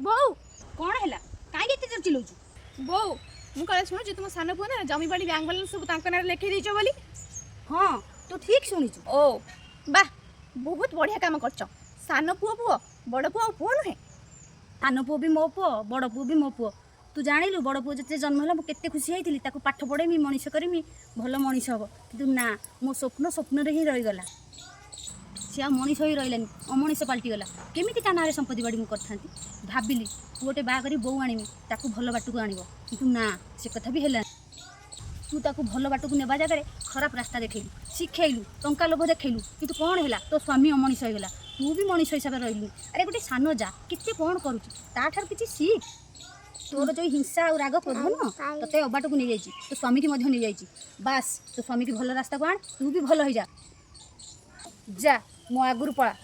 ବୋଉ। କ'ଣ ହେଲା? କାହିଁକି ଏତେ ଜୋର ଚିଲଉଛୁ? ବୋଉ, ମୁଁ କାଳେ ଶୁଣୁଛି ତୁମ ସାନ ପୁଅ ନା ଜମିବାଡ଼ି, ବ୍ୟାଙ୍କ ବାଲାନ୍ସ ସବୁ ତାଙ୍କ ନାଁରେ ଲେଖେଇ ଦେଇଛ ବୋଲି। ହଁ, ତୁ ଠିକ୍ ଶୁଣିଛୁ। ଓ ବାহ, ବହୁତ ବଢ଼ିଆ କାମ କରିଛ। ସାନ ପୁଅ ପୁଅ, ବଡ଼ ପୁଅ ଆଉ ପୁଅ ନୁହେଁ। ସାନ ପୁଅ ବି ମୋ ପୁଅ, ବଡ଼ ପୁଅ ବି ମୋ ପୁଅ। ତୁ ଜାଣିଲୁ, ବଡ଼ ପୁଅ ଯେତେ ଜନ୍ମ ହେଲା, ମୁଁ କେତେ ଖୁସି ହେଇଥିଲି। ତାକୁ ପାଠ ପଢ଼େଇମି, ମଣିଷ କରିମି, ଭଲ ମଣିଷ ହେବ। କିନ୍ତୁ ନା, ମୋ ସ୍ୱପ୍ନ ସ୍ୱପ୍ନରେ ହିଁ ରହିଗଲା। ସେ ଆଉ ମଣିଷ ହେଇ ରହିଲାନି, ଅମଣିଷ ପାଲଟିଗଲା। କେମିତି ତା ନାଁରେ ସମ୍ପତ୍ତି ବାଡ଼ି ମୁଁ କରିଥାନ୍ତି? ଭାବିଲି ପୁଅଟେ ବାହା କରି ବୋଉ ଆଣିମି, ତାକୁ ଭଲ ବାଟକୁ ଆଣିବ। କିନ୍ତୁ ନା, ସେ କଥା ବି ହେଲାନି। ତୁ ତାକୁ ଭଲ ବାଟକୁ ନେବା ଜାଗାରେ ଖରାପ ରାସ୍ତା ଦେଖେଇଲୁ, ଶିଖେଇଲୁ, ଟଙ୍କା ଲୋଭ ଦେଖେଇଲୁ। କିନ୍ତୁ କ'ଣ ହେଲା? ତୋ ସ୍ୱାମୀ ଅମଣିଷ ହେଇଗଲା, ତୁ ବି ମଣିଷ ହିସାବରେ ରହିଲୁନି। ଆରେ, ଗୋଟେ ସାନ ଯା କେତେ କ'ଣ କରୁଛି, ତାଠାରୁ କିଛି ଶିଖ। ତୋର ଯେଉଁ ହିଂସା ଆଉ ରାଗ କ୍ରୋଧ ନୁହଁ, ତୋତେ ଅବାଟକୁ ନେଇଯାଇଛି, ତୋ ସ୍ୱାମୀକି ମଧ୍ୟ ନେଇଯାଇଛି। ବାସ୍, ତୋ ସ୍ୱାମୀକି ଭଲ ରାସ୍ତାକୁ ଆଣ, ତୁ ବି ଭଲ ହେଇଯା। ଯା, ମୋ ଆଗରୁ ପଳା।